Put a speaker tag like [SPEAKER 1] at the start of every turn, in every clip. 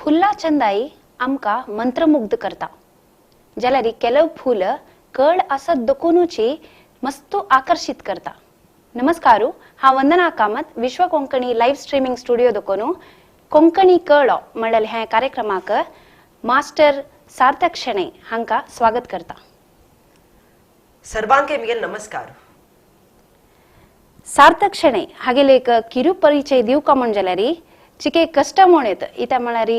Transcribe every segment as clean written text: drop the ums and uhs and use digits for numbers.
[SPEAKER 1] फुल्ला चंदाई आमकां मंत्रमुग्ध करता जाल्यार केलव फूल कळ आसत दकुनूची मस्तू आकर्षित करता. नमस्कारू, हांव Vandana Kamat, Vishwa Konkani live streaming studio दकोनू कोंकणी कळो म्हणल्यार ह्या कार्यक्रमाक मास्टर सार्थक शेणै हांकां स्वागत करता.
[SPEAKER 2] सर्वांके मिगेल नमस्कार.
[SPEAKER 1] सार्थक शेणै हागेले एक किरू परिचय दिवका म्हण जाल्यार चिके कश्ट म्हण येत इत्या म्हळ्यार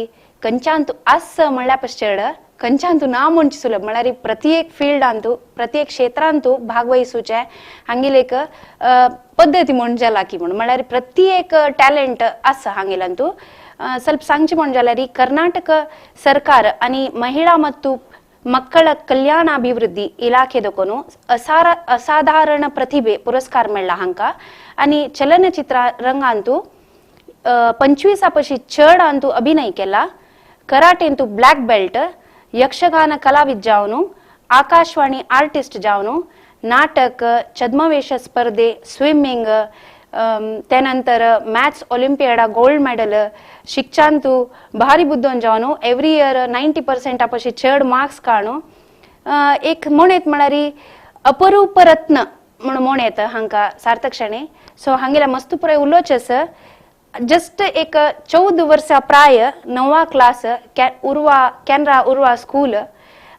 [SPEAKER 1] खंयच्यान तूं आस म्हणल्या पश्चड खंयच्यान तूं ना म्हणचे सुलभ म्हळ्यार प्रत्येक फिल्डांतू प्रत्येक क्षेत्रांतू भागवहिसूचे हांगेले एक पद्दती म्हण जाला की म्हण म्हळ्यार प्रत्येक टॅलंट आसा हांगेल्यान तूं ಸ್ವಲ್ಪ सांगचे म्हण जाल्यार कर्नाटक सरकार आनी महिळा ಮತ್ತು ಮಕ್ಕಳ ಕಲ್ಯಾಣಾಭಿವೃದ್ಧಿ ಇಲಾಖೆದಕೊನು ಅಸಾಧಾರಣ ಪ್ರತಿಭೆ ಪುರಸ್ಕಾರ मेळ्ळा हांकां आनी चलनचित्र रंगांतू 25 पशी चड अंतू अभिनय केला. कराटेंतू ब्लॅक बेल्ट, यक्षगान कलाविद जावनु, आकाशवाणी आर्टिस्ट जावनु, नाटक, छद्मवेश स्पर्धे, स्विमिंग, त्यानंतर मॅथ्स ऑलिम्पियाडा गोल्ड मेडल, शिक्षांतू भारी बुद्धोन जावनु, एव्हरी इयर 90% पशी चड मार्क्स काणू, एक म्हणेत म्हळ्यार अपरूप रत्न म्हणून म्हणेत हांकां सार्थक शेणै. सो हांगेल्या मस्तू पुराय उलोवचें सर. जस्ट एक 14 वर्सां प्राय, णवा क्लास, उर्वा केनरा उर्वा स्कूल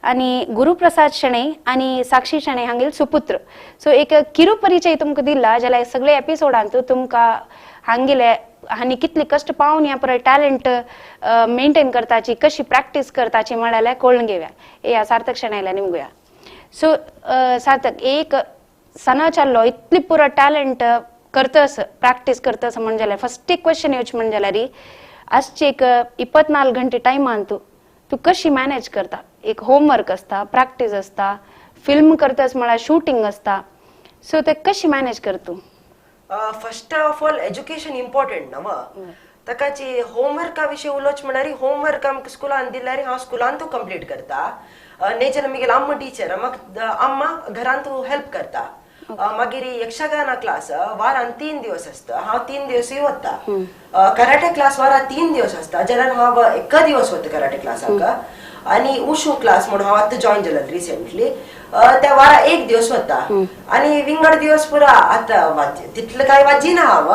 [SPEAKER 1] आनी गुरुप्रसाद शेणै आनी साक्षी शेणै हांगेल सुपुत्र. सो एक किरू परिचय तुमकां दिला जाल्यार सगळे एपिसोडांत तुमकां हांगेले आनी कितले कश्ट पावन ह्या पुराय टॅलंट मेंटेन करताची, कशी प्रॅक्टीस करताची म्हळ्यार कळून घेवया. येया, सार्थक शेणैला निमगुया. सो सार्थक, एक सना चाललो इतली पुरो टॅलंट करतस, प्रॅक्टीस करतस म्हण जाल्यार फस्ट एक क्वेश्चन येवचे म्हण जाल्यार आजचे एक 24 घंटे टायमान तूं तूं कशी मॅनेज करता? एक होमवर्क आसता, प्रॅक्टीस आसता, फिल्म करतस म्हळ्यार शुटींग आसता, सो ते कशी manage करतू?
[SPEAKER 2] First of all education important नव. ताकाची होमवर्का विशीं उलोवचें म्हळ्यार होमवर्क आमकां स्कुलान दिल्यार हांव स्कुलांतू कंप्लीट करता. नेचर मिगेल अम्मा टीचर, म्हाका अम्मा घरांतू हेल्प करता. मागीर यक्षगाना क्लास वारान 3 दिवस आसता, हांव 3 दिवसूय वता. कराटे क्लास वारान 3 दिवस आसता जाल्यार हांव एका दिवस वता कराटे क्लासाक. आणि उशू क्लास म्हणून हांव आतां जॉईन जालें रिसेंटली, त्या वारा 1 दिवस वता. आणि विंगड दिवस पुरा आता तितलं काय वाजिना हांव.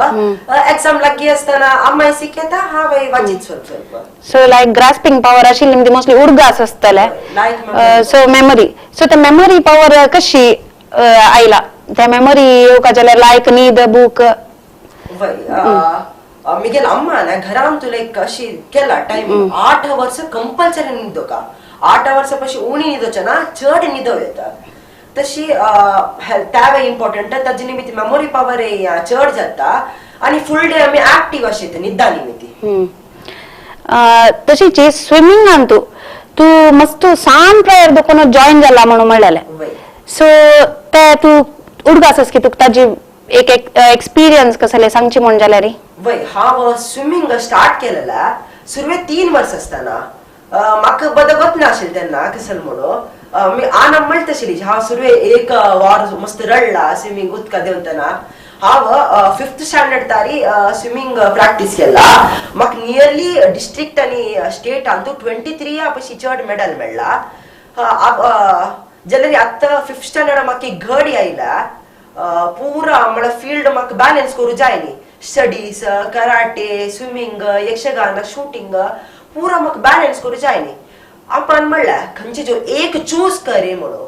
[SPEAKER 2] एक्झाम लागीं आसतना अम्माय शिकयता, हांव वाजीत स्वल्प स्वल्प.
[SPEAKER 1] सो लायक ग्रास्पिंग पावर आशिल्ली म्हणजे मोस्टली उडगास आसतले.
[SPEAKER 2] लायक.
[SPEAKER 1] सो मेमरी, सो ते मेमरी पावर कशी आयला? त्या मेमरी येवका जाल्यार लायक नीद बूक?
[SPEAKER 2] वय, मिगेल अम्मा ना घरान तुला एक अशी केला टायमिंग, 8 अवर्स कंपल्सरी न्हिदोका. 8 अवर्स पशी उणी न्हिदोचे ना, चड न्हिदो येता. तशी त्यावे इम्पॉर्टंट, ताजे निमित्त मेमोरी पावर चड जाता आणि फुल डे आमी ऍक्टिव्ह आशित निद्दा निमित्त.
[SPEAKER 1] तशीच स्विमिंगान तूं तूं मस्त सान प्रायर दोकोन जॉईन जाला म्हणून म्हणलेलें.
[SPEAKER 2] वय.
[SPEAKER 1] सो ते तूं उडगास की तुका ताजी एक एक्सपिरियन्स कसले सांगची म्हण जाल्यार?
[SPEAKER 2] वय, हांव स्विमींग स्टार्ट केलेला सुरवे 3 वर्स आसतना. म्हाका बदगत नाशिल्लें तेन्ना कसल म्हणून. मी आना म्हणटा आशिल्ली, हांव सुरवे एक वार मस्त रडला स्विमींग उदका देंवतना. हांव 5th standard तारी स्विमींग प्रॅक्टीस केला. म्हाका नियरली डिस्ट्रिक्ट आनी स्टेट हातूंत 23 पशी चड मेडल मेळ्ळा. जाल्यार आतां 5th standard म्हाका एक घड आयला पुरा, म्हळ्यार फिल्ड म्हाका बॅलन्स करूं जाय न्ही. Studies, karate, swimming, Yakshagana, shooting पुरा म्हाका बॅलन्स करूं जाय न्ही. आपान म्हणल्यार खंयचे जो एक चूज करे म्हणून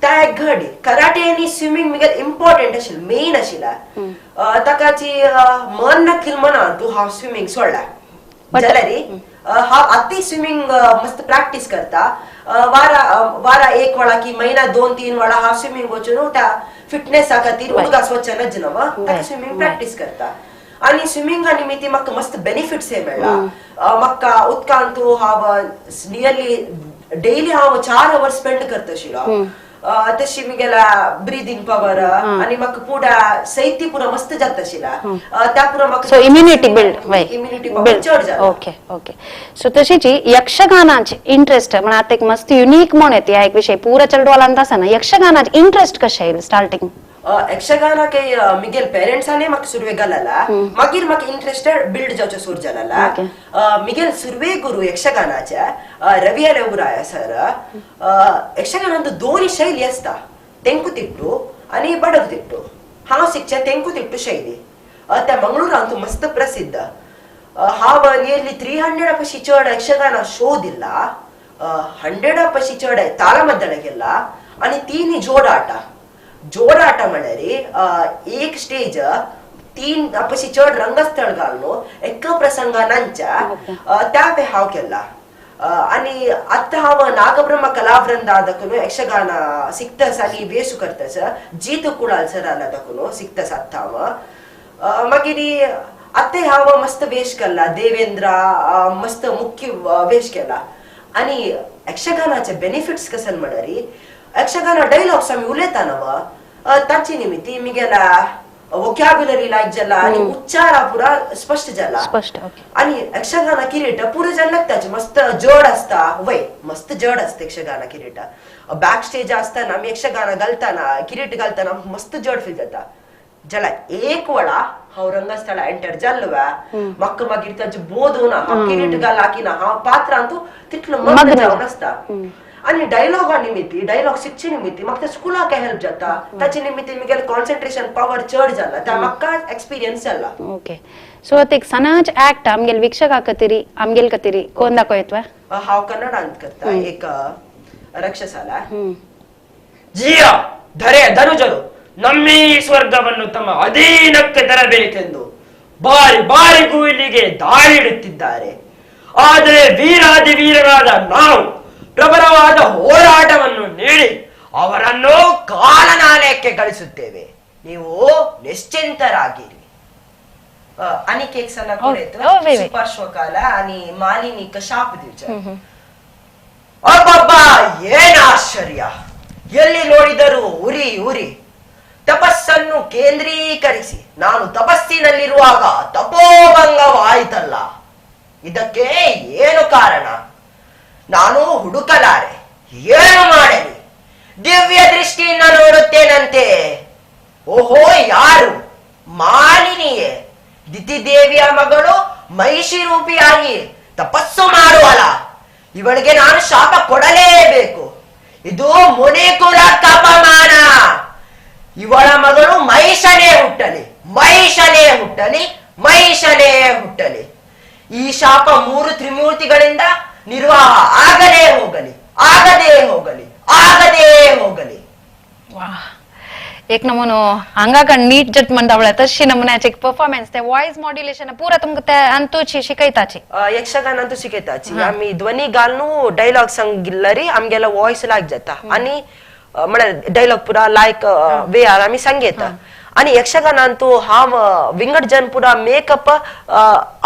[SPEAKER 2] त्या एक घडी कराटे आनी स्विमींग मिगेल इम्पॉर्टंट आशिल्लें, मेन आशिल्लें. ताकाची मन नाखील मना तूं हांव स्विमींग सोडला जाल्यार हांव आतां स्विमींग मस्त प्रॅक्टीस करता. वारा वारा 1 वेळा की महिना 2-3 वेळा हांव स्विमींग वचून त्या फिटनेसा खातीर उदकास वचनच नव, ताका स्विमींग प्रॅक्टीस करता. आणि स्विमिंगा निमित्त म्हाका मस्त बेनिफिट्स हे मेळ्ळा. म्हाका उदकांतू हांव नियरली डेली हांव 4 अवर्स स्पेंड करता आशिल्लो. तशी मिगेला ब्रिदींग पावर आणि म्हाका पुडा सैती पुरा मस्त जाता आशिल्ला. त्या पुरा म्हाका
[SPEAKER 1] so immunity build.
[SPEAKER 2] Immunity power चड जाला.
[SPEAKER 1] Okay okay. सो तशीच यक्षगानाचे इंटरेस्ट म्हणा आता एक मस्त युनिक म्हण येते ह्या एक विषय पुरा चेडवालांत आसा ना, यक्षगानाचे इंटरेस्ट कशें आयलें स्टार्टिंग?
[SPEAKER 2] यक्षगानाक मिगेल पेरेंट्साने म्हाका सुरवेक घालला, मागीर म्हाका इंट्रस्टेड बिल्ड जावचें सुरू जालेला. मिगेल सुरवे गुरू यक्षगानाचे रवी अलेउराय सर. यक्षगानांत दोन शैली आसता, तेंकुतिट्टू आनी बडगुतिट्टू. हांव शिकचें तेंकुतिट्टू शैली, त्या मंगळूरांत मस्त प्रसिद्ध. हांव नियरली 300 पशी चड यक्षगान शो दिला, 100 पशी चड ताळमद्दळे केला आनी 3 जोडाಟ. जोडाಟ म्हळ्यार एक स्टेज 3 पशी चड रंगस्थळ घालून एका प्रसंगा नांच्या त्या पे हांव केला. आनी आतां हांव नागब्रह्म कलावृंदा दाखून यक्षगान शिकतस आनी वेसू करतस. जीत कुळाल सराला दाखून शिकतस आतां हांव. मागीर आतां हांव मस्त वेश केला, देवेंद्र मस्त मुख्य वेश केला. आनी यक्षगानाचे बेनिफिट्स कशें म्हळ्यार यक्षगाना डायलॉग्स आमी उलयता न्हू, ताचे निमित्ती मिगेला वोकॅब्युलरी लायक जाला आनी उच्चारा पुरा स्पश्ट जाला.
[SPEAKER 1] स्पश्ट.
[SPEAKER 2] आनी यक्षगाना किरीट पुरो जाण लागताचे मस्त जड आसता, वय मस्त जड आसता यक्षगाना किरीट. बॅक स्टेज आसतना आमी यक्षगाना घालतना किरीट घालतना मस्त जड फील जाता. जाल्यार एक वेळा हांव रंगस्थळा एंटर जाल्लो म्हाका मागीर ताचे बोध ना, हांव किरीट घाला की ना, हांव पात्रांतू तितलो मग्न जावन आसता. आनी डायलॉगा निमित्ती, डायलॉग शिकचे निमित्ती म्हाका त्या स्कुलाक हेल्प जाता. ताचे निमित्ती म्हगेलें कॉन्सन्ट्रेशन पावर चड जाला, त्या म्हाका एक्सपिरियन्स जाला.
[SPEAKER 1] ओके, सो आतां एक सनाच ऍक्ट आमगेल वीक्षका खातीर आमगेल खातीर कोण दाखयतवा?
[SPEAKER 2] हांव कन्नडांत करता एक रक्षसाला.
[SPEAKER 3] ಜಿಯ ಧರೆ ಧನುಜರು ನಮ್ಮೀ ಸ್ವರ್ಗವನ್ನು ತಮ್ಮ ಅಧೀನಕ್ಕೆ ತರಬೇಕೆಂದು ಬಾರಿ ಬಾರಿಗೂ ಇಲ್ಲಿಗೆ ದಾಳಿ ಇಡುತ್ತಿದ್ದಾರೆ. ಆದರೆ ವೀರಾದಿ ವೀರರಾದ ನಾವು ಪ್ರಬಲವಾದ ಹೋರಾಟವನ್ನು ನೀಡಿ ಅವರನ್ನು
[SPEAKER 2] ಕಾಲನಾಲಯಕ್ಕೆ ಗಳಿಸುತ್ತೇವೆ, ನೀವು ನಿಶ್ಚಿಂತರಾಗಿರಿ. आनी एक सणा सुपार्श्वकाला आणि मालिनीक ಶಾಪ ದಿವಸ. ಅಬ್ಬಬ್ಬಾ, ಏನ್ ಆಶ್ಚರ್ಯ! ಎಲ್ಲಿ ನೋಡಿದರೂ ಉರಿ ಉರಿ. ತಪಸ್ಸನ್ನು ಕೇಂದ್ರೀಕರಿಸಿ ನಾನು ತಪಸ್ಸಿನಲ್ಲಿರುವಾಗ ತಪೋಭಂಗವಾಯಿತಲ್ಲ, ಇದಕ್ಕೆ ಏನು ಕಾರಣ? ನಾನು ಹುಡುಕಲಾರೆ, ಏನು ಮಾಡಲಿ? ದಿವ್ಯ ದೃಷ್ಟಿಯಿಂದ ನೋಡುತ್ತೇನಂತೆ. ಓಹೋ, ಯಾರು? ಮಾಲಿನಿಯೇ. ದಿತಿದೇವಿಯ ಮಗಳು ಮಹಿಷಿ ರೂಪಿಯಾಗಿ ತಪಸ್ಸು ಮಾಡುವಲ್ಲ, ಇವಳಿಗೆ ನಾನು ಶಾಪ ಕೊಡಲೇಬೇಕು. ಇದು ಮುನಿಕುಲ ಕಪಮಾನ. ಇವಳ ಮಗಳು ಮಹಿಷನೇ ಹುಟ್ಟಲಿ, ಮಹಿಷನೇ ಹುಟ್ಟಲಿ, ಮಹಿಷನೇ ಹುಟ್ಟಲಿ. ಈ ಶಾಪ 3 ತ್ರಿಮೂರ್ತಿಗಳಿಂದ ನಿರ್ವಾಹ ಆಗಲೇ ಹೋಗಲಿ, ಆಗದೇ ಹೋಗಲಿ, ಆಗದೇ ಹೋಗಲಿ.
[SPEAKER 1] एक नमुनो हांगा नीट जट म्हणटा तशी नमुन्याचे एक परफॉर्मन्स, ते वॉयस मॉड्युलेशन पुरा तुमकां ते अंतूची शिकयताची.
[SPEAKER 2] यक्षगान अंतू शिकयताची. आमी ध्वनी घालून डायलॉग सांगिल्लरी आमगेलो वॉयस लायक जाता आनी म्हळ्यार डायलॉग पुरा लायक वे आमी सांगयता. आनी यक्षगानांतू हांव विंगड जन पुरा मेकअप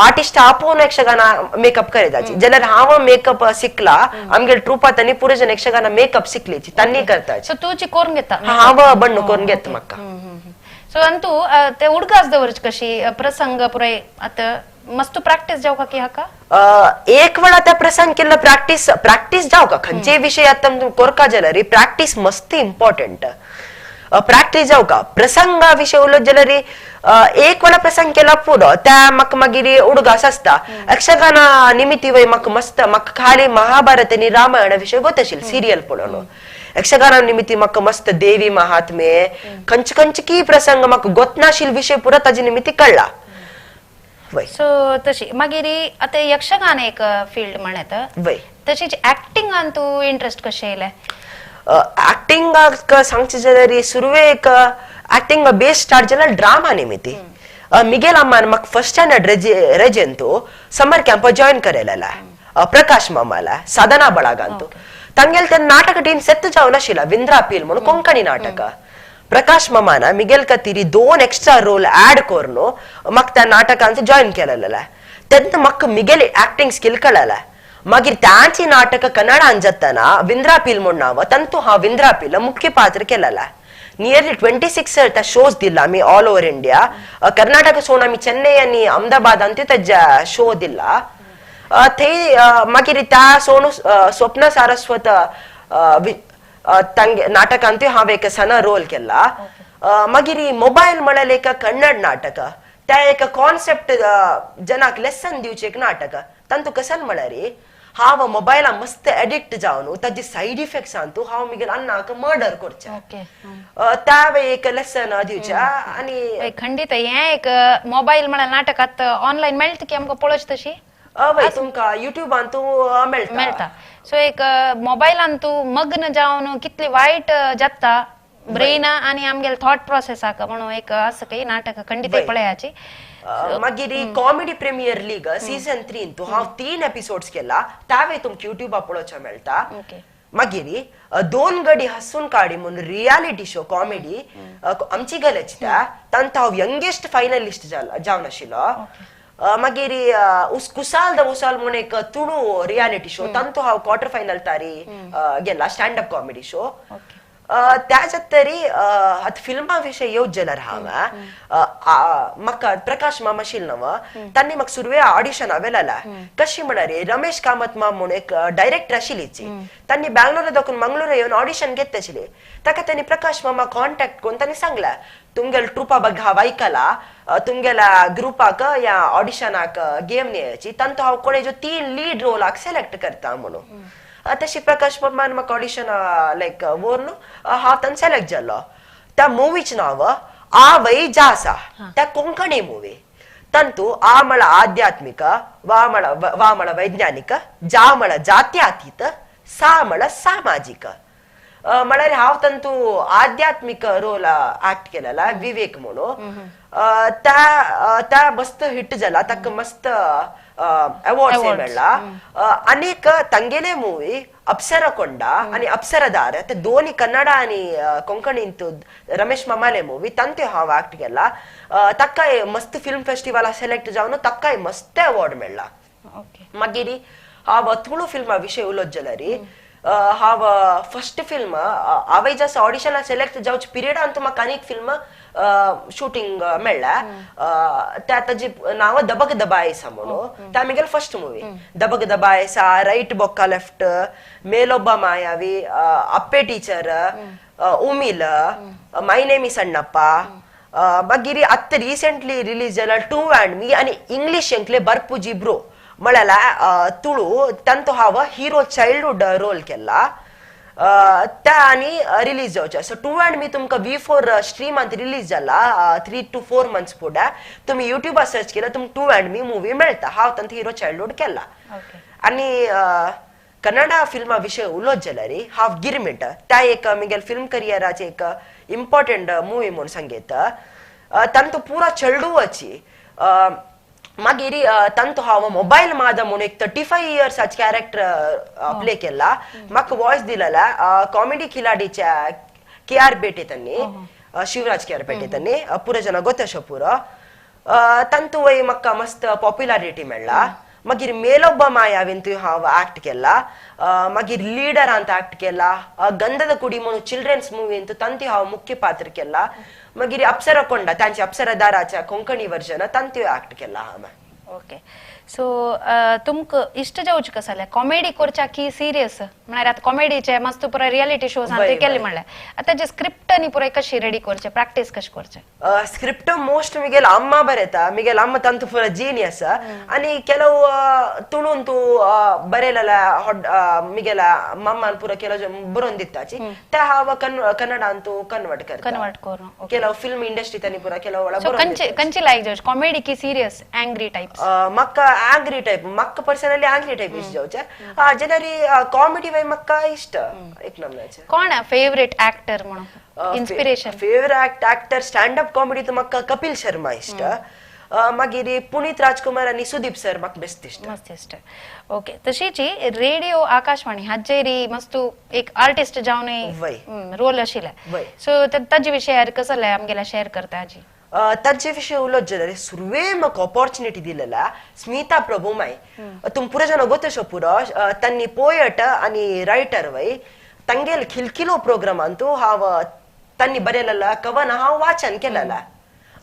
[SPEAKER 2] आर्टिस्ट आपोवन यक्षगाना मेकअप करताची. जाल्यार हांव मेकअप शिकला, आमगेले ट्रुपात आनी पुरो जन यक्षगाना मेकअप शिकलेची तांणी करताची.
[SPEAKER 1] सो तूं करून घेता?
[SPEAKER 2] हांव बण्ण करून घेता म्हाका.
[SPEAKER 1] सो अंतू ते उडगास दवरची कशी प्रसंग पुराय आतां मस्त प्रॅक्टीस जावका की हाका?
[SPEAKER 2] एक वेळा त्या प्रसंग केल्लो प्रॅक्टीस प्रॅक्टीस जावका. खंयचेय विशय आतां कोरका जाल्यार प्रॅक्टीस मस्त इम्पॉर्टंट. प्रॅक्टीस जावका. प्रसंगा विशय उलयत जाल्यार एक वेळा प्रसंग केला पुरो, त्या म्हाका मागीर उडगास आसता. यक्षगाना निमित्ती वय म्हाका मस्त, म्हाका खाली महाभारत आनी रामायणा विशय गोत आशिल्लें सिरियल पळोवन. यक्षगाना निमित्ती म्हाका मस्त देवी महात्मे खंयचे खंयचे की प्रसंग म्हाका गोतनाशिल्ले विशय पुरो ताजे निमित्ती कळ्ळा.
[SPEAKER 1] सो तशी मागीर आतां यक्षगान एक फील्ड म्हणत,
[SPEAKER 2] वय
[SPEAKER 1] तशीच ऍक्टिंगान तूं इंट्रस्ट कशें येयलें?
[SPEAKER 2] ऍक्टिंगाक सांगचें जाल्यार सुरवेक ऍक्टिंग बेस स्टार्ट जाल्यार ड्रामा निमित्ती. मिगेल अम्मान म्हाका फर्स्ट स्टँडर्ड रेजेंतू समर कॅम्प जॉयन करयलेला प्रकाश मामाला साधना बळागांतू. तांगेले ते नाटक टीम सेत्त जावन आशिल्ला विंद्रा पील म्हणून कोंकणी नाटक. प्रकाश मामान मिगेल खातीर 2 एक्स्ट्रा रोल ऍड करून म्हाका त्या नाटकांत जॉयन केलेलें. तेन्ना म्हाका मिगेल ऍक्टिंग स्किल कळ्ळें. मागीर तांची नाटक कन्नडान जातना विंद्रा पील म्हूण नांव, तांतू हांव विंद्रा पील मुख्य पात्र केलेलें. नियरली 26 त्या शोज दिला आमी ऑल ओवर इंडिया. कर्नाटक सोडून आमी चेन्नई आनी अहमदाबाद तेज्या शो दिला. थंय मागीर त्या सोडून स्वप्न सारस्वत तांगे नाटकांतूय हांव एक सणा रोल केला. मागीर मोबायल म्हळ्यार एक कन्नड नाटक त्या एक कॉन्सेप्ट जनाक लेसन दिवचें एक नाटक तांतू कसल म्हळ्यार हांव मोबायला मस्त एडिक्ट जावन ताजे सायड इफेक्ट्स तूं हांव मिगेल अन्नाक मर्डर करचें त्या एक लेसन दिवच्या. आनी
[SPEAKER 1] खंडीत हें एक मोबायल म्हळ्यार नाटकात ऑनलायन मेळटा की आमकां पळोवचें तशी
[SPEAKER 2] हय तुमकां युट्यूबान तूं मेळटा
[SPEAKER 1] मेळटा. सो एक मोबायलान तूं मग्न जावन कितली वायट जाता ब्रेन आनी आमगेले थॉट प्रोसेसाक म्हणून एक असं काही नाटक खंडीत पळयाची.
[SPEAKER 2] मागीर कॉमेडी प्रीमियर लीग सीझन 3 तूं हांव 3 एपिसोड्स केला तावे तुमकां युट्यूबार पळोवचें मेळटा. मागीर 2 गडी हसून काडी म्हणून रियालिटी शो कॉमेडी आमची गलेची त्या तांत हांव यंगेस्ट फायनलिस्ट जावन आशिल्लो. मागीर कुसाल the उसाल म्हणून एक तुळू रियालिटी शो तांतू हांव क्वॉर्टर फायनल तारी गेला स्टँड अप कॉमेडी शो. त्याच्या तरी आतां फिल्मा विशय येवच जाल्यार हांव म्हाका प्रकाश मामा आशिल्लो न्हू तांणी म्हाका सुरवे ऑडिशन हांवें कशी म्हळ्यार रमेश कामत माम म्हणून एक डायरेक्टर आशिल्लीची तांणी बँगलोरा दाखोवन मंगळूर येवन ऑडिशन घेत आशिल्ली ताका तांणी प्रकाश मामा कॉन्टॅक्ट करून तांणी सांगला तुमगेले ट्रुपा ಬಗ್ಗೆ हांव आयकला तुमगेल्या ग्रुपाक ह्या ऑडिशनाक गेम न्हय तांतू हांव कोणे जो 3 लीड रोलाक सिलेक्ट करता म्हणून. तशी प्रकाश मामान म्हाका ऑडिशन लायक व्हरून हांव तांकां सिलेक्ट जालो. त्या मुवीचें नांव आ वै जासा त्या कोंकणी मुवी तांतू आ म्हळ्यार आध्यात्मीक वा म्हळ्यार वैज्ञानीक जा म्हळ्यार जात्यातीत सा म्हळ्यार सामाजीक. म्हळ्यार हांव तांतू आध्यात्मीक रोल ऍक्ट केलेला विवेक म्हणून त्या मस्त हिट जाला ताका मस्त अवॉर्ड्स मेळ्ळा. आनीक तांगेले मुवी अप्सरकोंडा आनी अप्सरदार ते दोनी कन्नडा आनी कोंकणींत रमेश मामाले मुवी तांतू हांव ऍक्ट केला ताकाय मस्त फिल्म फेस्टिवला सिलेक्ट जावन ताकाय मस्त अवॉर्ड मेळ्ळा. मागीर हांव तुळू फिल्मा विशय उलोवप जाल्यार हांव फर्स्ट फिल्म हांवें जसो ऑडिशनाक सिलेक्ट जावचे पिरियडान म्हाका आनीक फिल्म शूटिंग मेळ्ळा त्या ताजी नांव दबक दबायसा म्हणून त्या म्हगेले first movie Dabak Dabaisa right बॉक्का left Melobba Mayavi Appe teacher Umil my name is Sannappa मागीर आत्तां रिसेंटली रिलीज जाला टू अँड मी आनी इंग्लीश एंकले बर्पुजी ब्रो म्हळ्यार तुळू तांतू हांव हिरो चाइल्डहुड रोल केला त्या आनी रिलीज जावचे. सो टू अँड मी तुमकां V4 स्ट्रीमांत रिलीज जाला 3 to 4 months फुडें तुमी युट्यूबार सर्च केल्यार तुमकां टू अँड मी मुवी मेळटा. हांव तांतू हिरो चाइल्डहुड केला. आनी कन्नडा फिल्मा विशय उलोवप जाल्यार हांव गिरमिट त्या एक म्हगेले फिल्म करियराचे एक इम्पॉर्टंट मुवी म्हूण सांगता. तांतू पुरा चेडुवाची मागीर तांतू हांव मोबायल मादा म्हणून एक 35 इयर्साचे कॅरेक्टर प्ले केला. म्हाका वॉयस दिलेला कॉमेडी खिलाडीच्या के.आर. पेटे तांणी शिवराज के.आर. पेटे तांणी पुरो जना गोतशो पुरो तांतू वय म्हाका मस्त पॉप्युलरिटी मेळ्ळा. मागीर मेलोब्बा मायावीन हांव ऍक्ट केला. मागीर लिडरांत ऍक्ट केला. गंधದ ಕುಡಿ म्हणून चिल्ड्रन्स मुवींत तांतू हांव मुख्य पात्र केला. मागीर अप्सरकोंडा तांचे अप्सरदाराच्या कोंकणी वर्जन तांतू ऍक्ट केला हांव.
[SPEAKER 1] ओके सो तुमकां इश्ट जावचें कशें जालें कॉमेडी करच्या की सिरियस म्हळ्यार आतां कॉमेडीचे मस्त पुराय रियलिटी शोज ते केले म्हणल्यार आतां जे स्क्रिप्ट न्ही पुराय कशी रेडी करचें प्रॅक्टीस कशें करचें?
[SPEAKER 2] स्क्रिप्ट मोस्ट मिगेल अम्मा बरयता मिगेल अम्मा तांतू पुरा जिनियस आनी ಕೆಲವು ತುಳುನ್ ತೂ ಬರೆಯಲ್ಲ मिगेला मम्मान पुरा ಕೆಲವು ಬರೋಂದಿತ್ತಾಚಿ ते हांव कन्नड ಅಂತೂ ಕನ್ವರ್ಟ್ करता
[SPEAKER 1] ಕನ್ವರ್ಟ್ करून
[SPEAKER 2] ಕೆಲವು ಫಿಲ್ಮ್ ಇಂಡಸ್ಟ್ರಿ ತನಿ ಪೂರ ಕೆಲವು
[SPEAKER 1] ಕಂಚಿ ಲೈಕ್ जावचें कॉमेडी की serious angry type?
[SPEAKER 2] Mecca angry type ಮಕ್ಕ ಪರ್ಸನಲಿ ಆಂಗ್ರಿ ಟೈಪ್ ಇಷ್ಟ जावचे ಜನರಿ ಕಾಮಿಡಿ ವೈ ಮಕ್ಕ ಇಷ್ಟ एक नंबर.
[SPEAKER 1] कोण फेवरेट ಆಕ್ಟರ್ म्हणून inspiration?
[SPEAKER 2] Favourite actor stand up comedy Mecca Kapil Sharma इष्ट. मागीर पुनीत राजकुमार आनी सुदीप सर म्हाका बेस्ट इष्ट.
[SPEAKER 1] मस्त इष्ट. ओके तशीच रेडिओ आकाशवाणी हाजेरी मस्त एक आर्टिस्ट जावन रोल आशिल्ले सो ताजे विशय कसो जालें आमगेल्या शेअर करता हाजी?
[SPEAKER 2] ताजे विशय उलोवप जाल्यार सुरवे म्हाका ऑपॉर्च्युनिटी दिलेला स्मिता प्रभू माय तुम पुरो जण गोतशो पुरो तांणी पोयट आनी रायटर वय तांगेल खिलखिलो प्रोग्रामांतू हांव तांणी बरयलेला कवन हांव वाचन केलेला.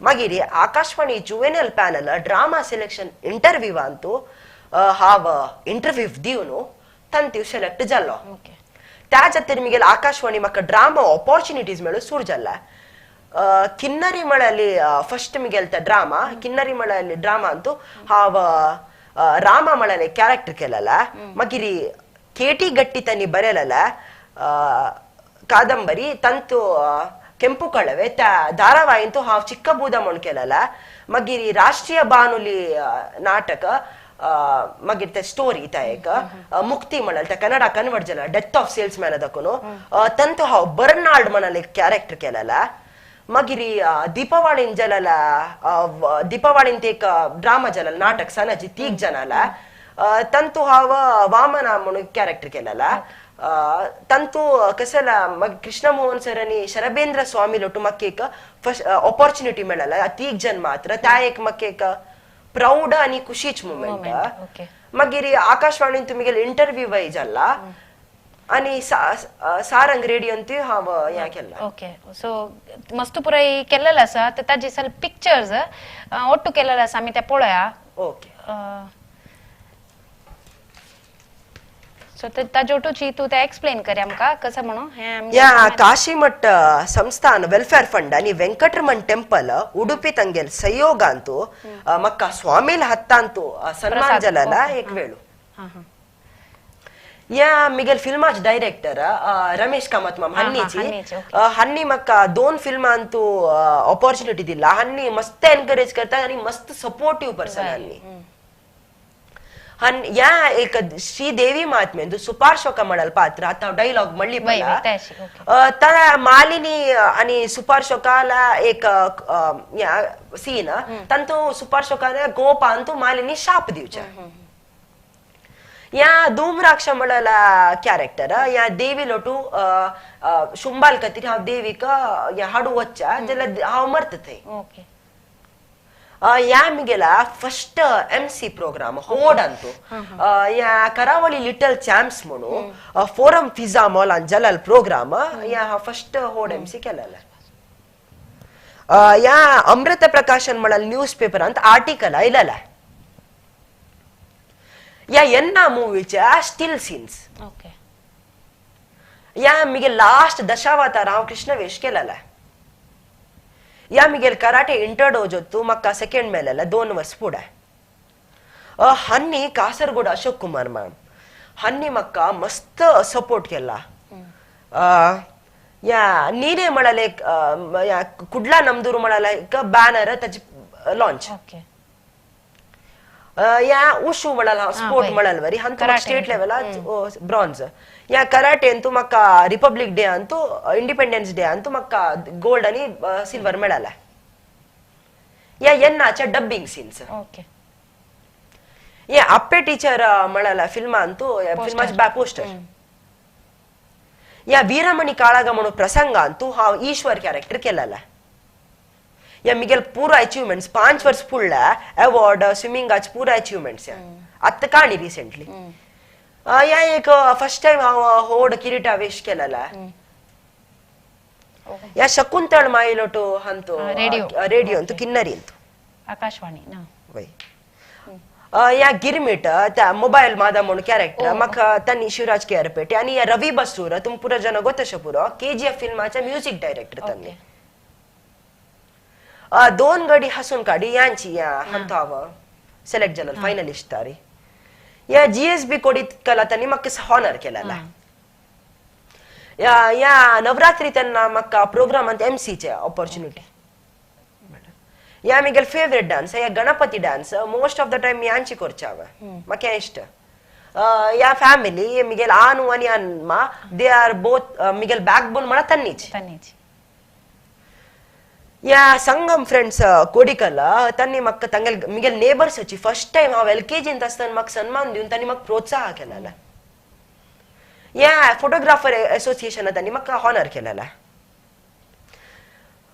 [SPEAKER 2] मागीर Akashvani juvenile panel drama selection इंटरव्यूवांतू हांव इंटरव्यू दिवन तांतू सिलेक्ट जालो. त्या जातीर मिगेल आकाशवाणी म्हाका ड्रामा ऑपॉर्च्युनिटीज मेळून सुरू जाला. ಕಿನ್ನರಿ ಮಳಲಿ ಫಸ್ಟ್ ಮಿಗೆಲ್ತ ಡ್ರಾಮಾ ಕಿನ್ನರಿ ಮಳಲಿ ಡ್ರಾಮಾ ಅಂತೂ ಹಾವ ರಾಮ ಮಳಲೆ ಕ್ಯಾರೆಕ್ಟರ್ ಕೇಳಲ್ಲ ಮಗಿರಿ ಕೇಟಿ ಗಟ್ಟಿ ತನಿ ಬರೆಯಲಲ್ಲ ಕಾದಂಬರಿ ತಂತು ಕೆಂಪು ಕಳವೆ ಧಾರಾವಾಹಿ ಅಂತೂ ಹಾವ್ ಚಿಕ್ಕ ಬೂದ ಮೊಣ್ಕೆಲಲ್ಲ ಮಗಿರಿ ರಾಷ್ಟ್ರೀಯ ಬಾನುಲಿ ನಾಟಕ ಮಗಿರ್ತ ಸ್ಟೋರಿ ತಾಯಕ ಮುಕ್ತಿ ಮಳಲ್ತ ಕನ್ನಡ ಕನ್ವರ್ಟ್ ಜನ ಡೆತ್ ಆಫ್ ಸೇಲ್ಸ್ ಮ್ಯಾನ್ ಅದಕ್ಕೂ ತಂತು ಹಾವ್ ಬರ್ನಾಲ್ಡ್ ಮನಲಿ ಕ್ಯಾರೆಕ್ಟರ್ ಕೇಳಲ್ಲ ಮಗಿರಿ ದೀಪಾವಳಿನ್ ಜಲಲ ದೀಪಾವಳಿನ್ ತೇಕ ಡ್ರಾಮಾ ಜಲಲ್ ನಾಟಕ ಸನಜಿ ತೀಗ್ ಜನಲ ತಂತು ಹಾವ ವಾಮನ ಮಣು ಕ್ಯಾರೆಕ್ಟರ್ ಕೇಳಲ್ಲ ತಂತು ಕಸಲ ಕೃಷ್ಣ ಮೋಹನ್ ಸರನಿ ಶರಬೇಂದ್ರ ಸ್ವಾಮಿ ಲೊಟು ಮಕ್ಕೇಕ ಫಸ್ಟ್ ಅಪಾರ್ಚುನಿಟಿ ಮೇಳಲ್ಲ ತೀಗ್ ಜನ್ ಮಾತ್ರ ತಾಯಕ್ ಮಕ್ಕೇಕ ಪ್ರೌಡ್ ಅನಿ ಖುಷಿಚ್ ಮೂಮೆಂಟ್ ಮಗಿರಿ ಆಕಾಶವಾಣಿ ತುಮಿಗೆಲ್ಲ ಇಂಟರ್ವ್ಯೂ ವೈಸ್ ಅಲ್ಲ आणि सारंग रेडियो अंती हाव या केला.
[SPEAKER 1] ओके सो मस्त पुराय केलेलं आसा तर ताजे सल पिक्चर्स ಒಟ್ಟು केलेलं आसा आमी ते पळोवया.
[SPEAKER 2] ओके
[SPEAKER 1] सो ताजे ओटूची तूं ते एक्सप्लेन कर आमकां कसं म्हणून हें.
[SPEAKER 2] या काशीमठ संस्थान वेलफेअर फंड आणि ವೆಂಕಟರಮನ್ ಟೆಂಪಲ್ ಉಡುಪಿ ತಂಗೆಲ್ ಸಹಯೋಗ ಅಂತೂ ಮಕ್ಕ ಸ್ವಾಮಿಲ ಹತ್ತಂತೂ ಸನ್ಮಾನ ಜಲಲ ಏಕ್ ವೇಳು. ಯಾ ಮಿಗೆಲ್ ಫಿಲ್ಮಾಚ್ director Ramesh Kamath ma'am ಹನ್ನಿಚಿ honey ಮಕ್ಕ ದೋನ್ ಫಿಲ್ಮ್ ಅಂತೂ ಅಪಾರ್ಚುನಿಟಿ ದಿಲ್ಲ ಹನ್ನಿ ಮಸ್ತ್ ಎನ್ಕರೇಜ್ करता आणि मस्त सपोर्टिव्ह पर्सन हन्नी हन या एक श्रीदेवी महात्म्यंದು ಸುಪಾರ್ಶ್ವಕ ಮಾಡಲ್ ಪಾತ್ರ ಅಥವಾ ಡೈಲಾಗ್ ಮಳ್ಳಿ ತರ ಮಾಲಿನಿ आणि ಸುಪಾರ್ಶ್ವಕಾಲ एक या सीन ತಂತು ಸುಪಾರ್ಶ್ವಕಾಲ ಗೋಪ ಅಂತೂ ಮಾಲಿನಿ ಶಾಪ್ ದಿವ್ಚ. या धूम्राक्ष म्हणला क्यारेक्टर या देवी लोटू शुंबाल कतीर हांव देवीक या हाडू वच्चा जाल्यार हांव मरता थंय. या मिगेला फर्स्ट एम सी प्रोग्राम होड अंतू या करावळी लिटल चॅम्प्स म्हणून फोरम फिझा मॉलान जलल प्रोग्राम या हांव फर्स्ट होड एम सी केलेला. या अमृत प्रकाशन म्हणाल न्यूज पेपर अंत आर्टिकल आयलेला. या ಎನ್ನ ಮೂವಿच्या ಸ್ಟಿಲ್ सीन्स.
[SPEAKER 1] ओके
[SPEAKER 2] या मिगे लास्ट दशावतार हांव कृष्ण वेश केलेला. या मिगेल कराटे इंटरडोज होतो मक्का सेकंड मेलेला 2 वर्ष पुढे. हन्नी कासरगोड अशोक कुमार मॅम हन्नी मक्का मस्त सपोर्ट केला. या नीने म्हणाले या कुडला नमदूर म्हणाले एक बॅनर त्याची लॉन्च.
[SPEAKER 1] ओके
[SPEAKER 2] या उशू म्हणाल स्पोर्ट म्हणाल वरी हंतू स्टेट लेवल ब्रॉन्झ. या karate Antu Mecca Republic day Antu independence day Antu Mecca gold आणि सिल्वर मिळाला. या एन्नाच्या डब्बिंग सीन्स.
[SPEAKER 1] ओके
[SPEAKER 2] या अप्पे टीचर म्हणाला फिल्म अंतू फिल्माचे बॅ पोस्टर. या वीरमणि काळाग म्हणून प्रसंग अंतू हा ईश्वर कॅरेक्टर केलेला. या मिगेल पूरा अचीवमेंट्स 5 वर्ष पुढला अवॉर्ड स्विमिंग आज पूरा अचीवमेंट्स या आत्ता काणी रिसेंटली. या एक फर्स्ट टाइम हांव होड किरीटा वेश केलेला. या शकुंतळ मायलोटो हंतो रेडियो अंतू किन्नरी अंतू
[SPEAKER 1] आकाशवाणी ना
[SPEAKER 2] वय. या गिरमिट त्या मोबाईल मादा म्हणून कॅरेक्टर मग त्यांनी शिवराज के आर पेटे आणि या रवी बसूर तुम पुरा जन गोतश पुरो केजीएफ फिल्माच्या म्युझिक डायरेक्टर त्यांनी 2 गडी हसून काडी यांची या हंताव सिलेक्ट झालं फायनलिस्ट तारी. या जीएसबी कोडीत कला त्यांनी मग हॉनर केलेला. या या नवरात्री त्यांना मग प्रोग्राम अंत एम सीचे ऑपॉर्च्युनिटी. या मिगेल फेवरेट डान्स या Ganapati dance most of the time यांची कोरचाव मग इष्ट. या फॅमिली मिगेल आनु आणि अन्मा they are both Miguel back bone म्हणा तन्नीच. या संगम फ्रेंड्स कोडिकल त्यांनी मग ತಂಗಲ್ ಮಿಗೆಲ್ ನೇಬರ್ಸ್ ಹಚ್ಚಿ ಫಸ್ಟ್ ಟೈಮ್ हांव एल के जींत आसतना म्हाका सन्मान दिवन त्यांनी म्हाका प्रोत्साह केलेला. या फोटोग्राफर असोसिएशन त्यांनी म्हाका हॉनर केलेला.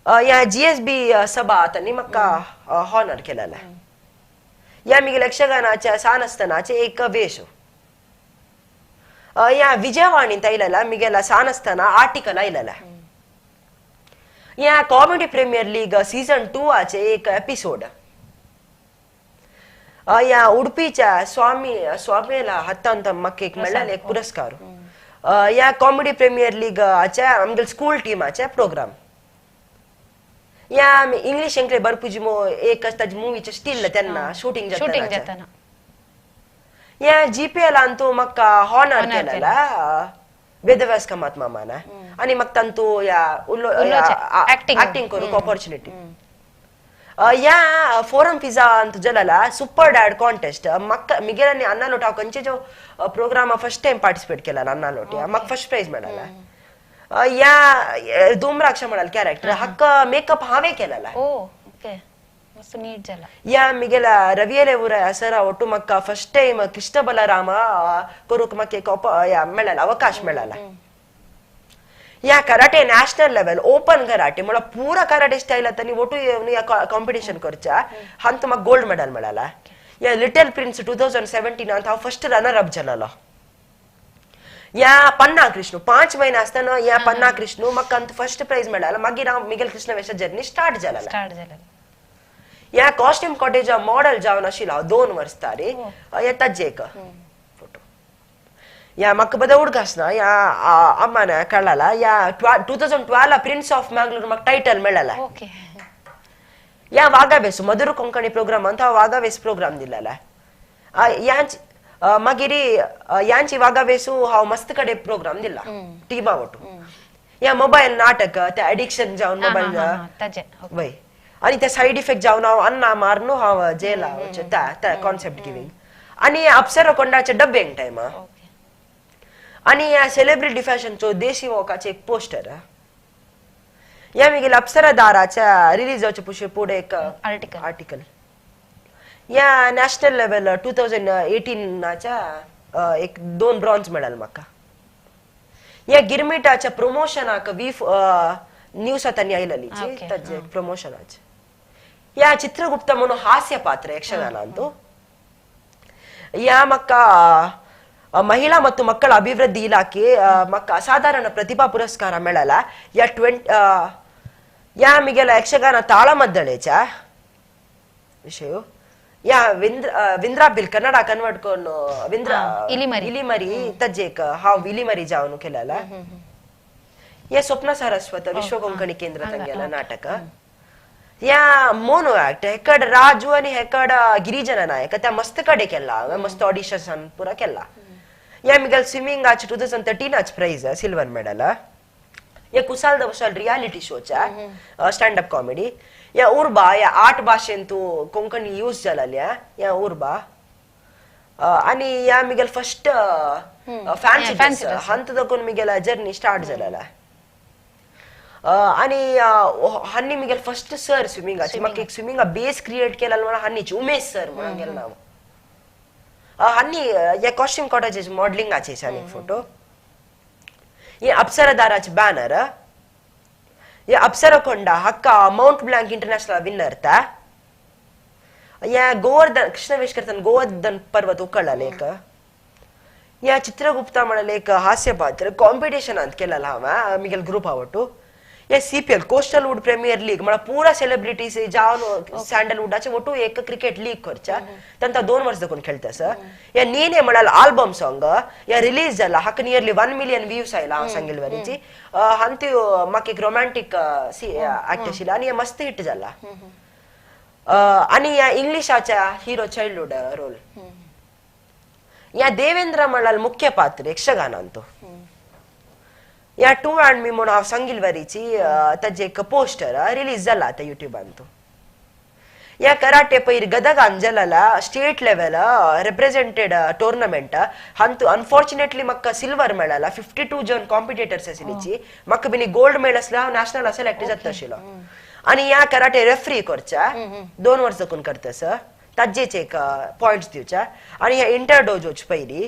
[SPEAKER 2] या जी एस बी सभा त्यांनी म्हाका हॉनर केलेला. या मिगेल यक्षगानाच्या सान आसतनाचे एक वेश. या विजयवाणींत आयलेला मिगेला सान आसतना आर्टिकल आयलेला. या कॉमेडी प्रीमियर लीग सीझन 2 आचे एक एपिसोड. या उडपीच्या स्वामी स्वामीला हत्तांत मक्के एक मेळ्ळा एक पुरस्कार. या कॉमेडी प्रीमियर लीग आचे आमगेल स्कूल टीम आचे प्रोग्राम. या इंग्लिश ಎಂಕ್ಲೆ ಬರ್ಪುಜಿಮೋ एक ताजी मूवीचे स्टिल तेन्ना शूटिंग जाता. या जीपीएल अंतू मक्का हॉनर केलेला वेदव्यास कामत मामान आणि मग तांतू या ऍक्टिंग करूक ऑपॉर्च्युनिटी. या फोरम पिझ्झा अंत जलला सुपर डॅड कॉन्टेस्ट मक्क मिगेलानी अन्ना लोट हांव खंयचे जो प्रोग्राम फर्स्ट टाइम पार्टिसिपेट केला अन्ना लोट मग फर्स्ट प्राइज मेळाला. या धूम्राक्ष म्हणाल कॅरेक्टर हक्क मेकअप हांवें केलेला. या मिगेला रवियले ऊर सर ಒಟ್ಟು ಮಕ್ಕ ಫಸ್ಟ್ ಟೈಮ್ ಕೃಷ್ಣ ಬಲರಾಮ ಕೊರುಕ್ ಮಕ್ಕೆ मेळाला ಅವಕಾಶ मेळाला. या karate national level open karate म्हळ्यार पुरा कराटे स्टाईल आतां ಒಟ್ಟು ಕಾಂಪಿಟಿಷನ್ करच्या हांत म्हाका गोल्ड मेडल मेळाला. या लिटल प्रिन्स 2017 हांव फर्स्ट रनर अप जालो. या पन्ना कृष्ण 5 महिने असताना या पन्ना कृष्ण म्हाका अंत फर्स्ट प्राइज मेळाला. मागीर हांव मिगेल कृष्ण वेशा जर्नी स्टार्ट जाला. या कॉस्ट्यूम कॉटेज मॉडल जावन आशिल्लो हांव 2 वर्स तारी या ताजे एक फोटो. या म्हाका बद्दल उडगास ना या अम्मान कळला. या 2012 प्रिन्स ऑफ मँगलोर म्हाका टायटल मेळला. या वागावेस मधुर कोंकणी प्रोग्राम अंत हांव वागावेस प्रोग्राम दिलेला. यांच मागीर यांची वागावेसू हांव मस्त कडेन प्रोग्राम दिला टिमा वटू. या मोबायल नाटक त्या एडिक्शन जावन मोबायल वय आणि त्या साईड इफेक्ट जावन हांव अन्ना मारून हांव जेला त्या कॉन्सेप्ट गिवींग. आणि अप्सरा कोंडाचे डब्बिंग टायम. आणि या सेलिब्रिटी फॅशनचो देशी वॉकाचे एक पोस्टर. या मागीर अप्सरा दाराच्या रिलीज जावचे पुशे पुढे एक आर्टिकल. या नॅशनल लेवल 2018 एक 2 ब्रॉन्झ मेडल म्हाका. या गिरमिटाच्या प्रमोशनाक वी न्यूज आतां आयलेली ताजे प्रमोशनाचे. या चित्रगुप्त म्हणून हास्य पात्र यक्षगानांतु. या म्हाका महिला ಮತ್ತು ಮಕ್ಕಳ ಅಭಿವೃದ್ಧಿ ಇಲಾಖೆ ಮಕ್ಕ ಅಸಾಧಾರಣ ಪ್ರತಿಭಾ ಪುರಸ್ಕಾರ मेळला. या या मिगेला यक्षगाನ ತಾಳಮದ್ದಳೆಚ ವಿಷಯ. या विंद्रा बिल कन्नडा कन्वर्ट करून विंद्रा इलिमरी तज्जेक हांव इलिमरी जावन केलेला. या स्वप्न सारस्वत विश्व कोंकणी केंद्र ತಂಗೆಲ್ಲ ನಾಟಕ. या मोनो ऍक्ट हेकड राजू आणि हेकड गिरिजन नायक त्या मस्त कडे केला मस्त ऑडिशन पुरा केला. या मिगल स्विमिंग आच 2013 आच प्राइज सिल्वर मेडल. या कुसाल the Kusal reality शोचा स्टँड अप कॉमेडी. या उर्बा या 8 भाषेंतू कोंकणी यूज जालेल्या या उर्बा. आणि या मिगल फर्स्ट फॅन्सी ड्रेस हंत दकून मिगेल जर्नी स्टार्ट जालेला. आणि हन्नी मिगेल फर्स्ट सर स्विमिंग आची म्हाका एक स्विमिंग बेस क्रिएट केला म्हणून हन्नीची उमेश सर म्हणून गेलो नांव. हन्नी या कॉस्ट्यूम कॉटेज मॉडलिंग आचे एक फोटो. हे अप्सरा दाराचे बॅनर. या अप्सरा कोंडा हक्का मौंट ब्लँक इंटरनॅशनल विनर ता. या गोवर्धन कृष्ण वेशकर्तन गोवर्धन पर्वत उकळला एक. या चित्रगुप्ता म्हणाले एक हास्य पात्र कॉम्पिटिशन अंत केलेला हांव मिगेल ग्रुप आवटू. या CPL coastal wood premier league म्हळ्यार पुरा सेलिब्रिटीज जावन सँडलवुडाचे ಒಟ್ಟು एक क्रिकेट लीग करच्या तांकां 2 वर्स देखून खेळता सर. या नीने म्हळ्यार आल्बम सॉंग या रिलीज जाला हाका नियरली 1 मिलियन व्ह्यूज आयला हांव सांगेल वरीची. हांती म्हाका एक रोमॅन्टीक ऍक्ट आशिल्लो आनी मस्त हिट जाला. आनी या इंग्लिशाच्या हिरो चाइल्डहुड रोल. या देवेंद्र म्हळ्यार मुख्य पात्र यक्षगानांतू. या टू अँड मी म्हणून हांव सांगील वरीची ताजे एक पोस्टर रिलीज जाला आतां युट्यूबांतू. या कराटे पयर गदगान जालेला स्टेट लेवल रिप्रेझेंटेड टोर्नामेंट हांतू अनफॉर्च्युनेटली म्हाका सिल्वर मेळला. 52 जण कॉम्पिटिटर्स आशिल्लीची म्हाका बिनी गोल्ड मेडल आसलो हांव नॅशनल सिलेक्ट जाता आशिल्लो. आनी या कराटे रेफ्री करच्या 2 वर्स देखून करता सर ताजेच एक पॉयंट्स दिवच्या. आनी ह्या इंटर डोजोच पयली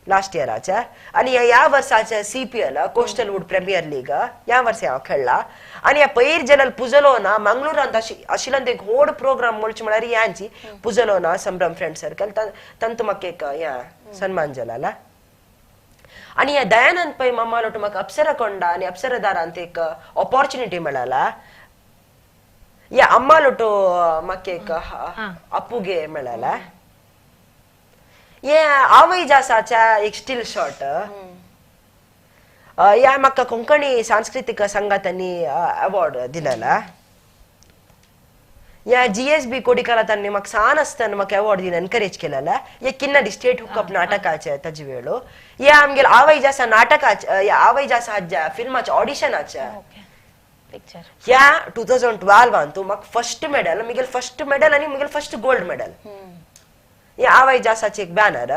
[SPEAKER 2] लास्ट इयराच्या. आणि ह्या वर्साच्या CPL coastal wood premier league ह्या वर्सा हांव खेळ्ळा. आनी ह्या पयर जाल्यार पुजलोना मंगळुरांत आशिल्ल्यान एक व्हड प्रोग्राम म्हणचे म्हळ्यार ह्यांची पुजलोना संभ्रम फ्रेंड सर्कल तांतू म्हाका एक ह्या सन्मान जाला. आनी ह्या दयानंद पै मामालोट म्हाका अप्सरा कोंडा आनी अप्सरा दारांत एक ऑपॉर्च्युनिटी मेळाला. या अम्मालोटो म्हाका एक अपुगे मेळाला. ये आवय जासाच्या एक स्टील शॉट. या म्हाका कोंकणी सांस्कृतीक संघातांनी अवॉर्ड दिलेला. या जीएसबी कोडिकाला तांणी म्हाका सान आसतना म्हाका अवॉर्ड दिवन एनकरेज केलेला. या किन्नरी स्टेट हुकअप नाटकाचे ताजे वेळो. या आमगेले आवय जासा नाटकाचे, आवय जासा हाज्या फिल्माचे ऑडिशनाचे.
[SPEAKER 1] पिक्चर
[SPEAKER 2] या 2012 अंतू म्हाका first medal, Miguel first medal आनी मिगेल फर्स्ट गोल्ड मेडल. या आवय जासाचे एक बॅनर.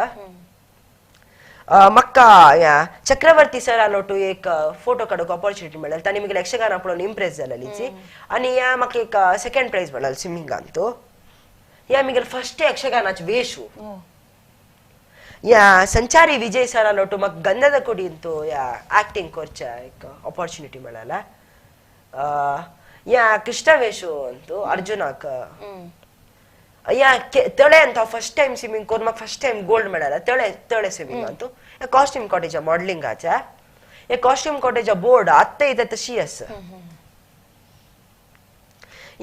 [SPEAKER 2] म्हाका या चक्रवर्ती सरालोटू एक फोटो काडूंक ऑपॉर्च्युनिटी मेळ्ळें. तांणी मिगेले यक्षगाना पळोवन इम्प्रेस जालेलीची आनी या म्हाका एक सेकंड प्रायज मेळ्ळें स्विमिंगांतू. या मिगेले फर्स्ट यक्षगानाचे वेशू. या संचारी विजय सरालोटू म्हाका गंधದ ಕೊಡಿಂತು ಯಾ ಆಕ್ಟಿಂಗ್ ಕೊರ್ಚ एक ऑपॉर्च्युनिटी मेळ्ळा. या कृष्ण वेशू अंतू अर्जुनाक. या तळे ಅಂತ ಫಸ್ಟ್ ಟೈಮ್ ಸ್ವಿಮ್ಮಿಂಗ್ ಕೋರ್ म्हाका फर्स्ट टाइम गोल्ड मेळ्ळा तळे तळे स्विमिंग अंतू. या कॉस्ट्यूम कॉटेज मॉडलिंग आचा. या कॉस्ट्यूम कॉटेज बोर्ड ಅತ್ತೆ ಇದೆ तशी आसा.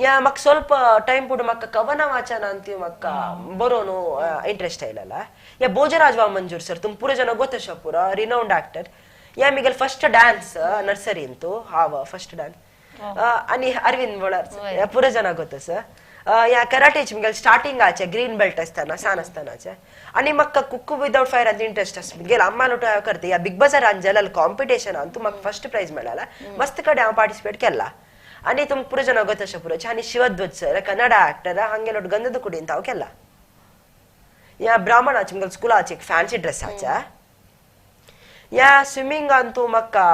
[SPEAKER 2] या म्हाका ಸ್ವಲ್ಪ ಟೈಮ್ ಪುಡು म्हाका ಕವನ ವಾಚನ ಅಂತೀವಿ म्हाका ಬರೋನು ಇಂಟ್ರೆಸ್ಟ್ ಆಯ್ಲಲ್ಲ. ಯಾ ಭೋಜರಾಜ್ ವಾಮಂಜೂರ್ ಸರ್ ತುಮ್ ಪೂರ ಜನ ಗೊತ್ತಶ ಪೂರ ರಿನೌಂಡ್ ಆಕ್ಟರ್. ಯಾ ಮಿಗಲ್ ಫಸ್ಟ್ ಡ್ಯಾನ್ಸ್ ನರ್ಸರಿ ಅಂತು ಹಾವ ಫಸ್ಟ್ ಡ್ಯಾನ್ಸ್. आणि अरविंद बोळार या पुरा जण ಗೊತ್ತ ಸರ್. ಯಾ ಕರಾಟೆ ಮಿಗಲ್ ಸ್ಟಾರ್ಟಿಂಗ್ ಆಚೆ ಗ್ರೀನ್ ಬೆಲ್ಟ್ असताना सान असतानाचे. आणि म्हाका कुक विदाउट फायर ಅಂತ ಇಂಟ್ರೆಸ್ಟ್ आसा. मिगेल अम्मा लोटू हांव करते. या बिग बाजार अंजल कॉम्पिटिशन अंतू म्हाका फर्स्ट प्रायज मेळ्ळा. मस्त कडेन हांव पार्टिसिपेट केला. आणि तुमकां पुरो जण ಗೊತ್ತ आसा पुरो. आनी शिवध्वज सर कन्नडा आक्टर हांगे लोट गंधದ ಕುಡಿ ಅಂತ हांव केला. या ब्राह्मणाचे मिगेल स्कुलाचे एक फ्ಯಾನ್ಸಿ ड्रेस आचा. या स्विमिंग अंतू म्हाका